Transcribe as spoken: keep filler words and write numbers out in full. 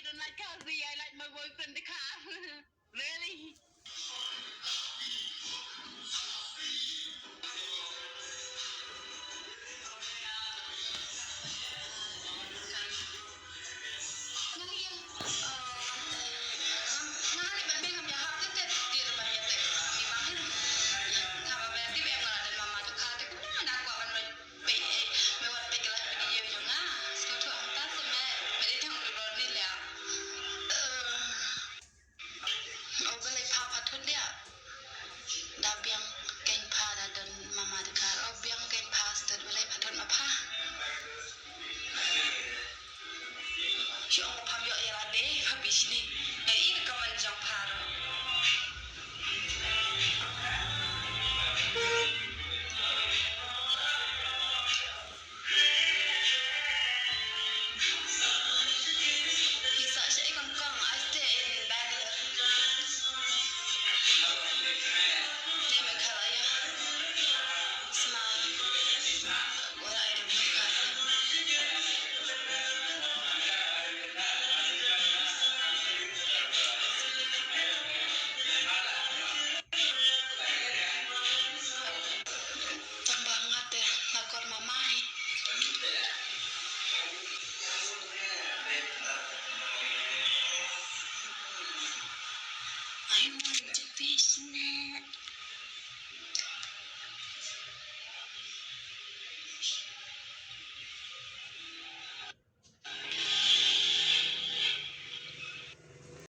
Don't like Kazi, I like my boyfriend, the car. Really? O balei pha pha thut dia? Da biang kein pha da don mama da kar. O biang kein pha stud balei pha thut ma pha. Shu ong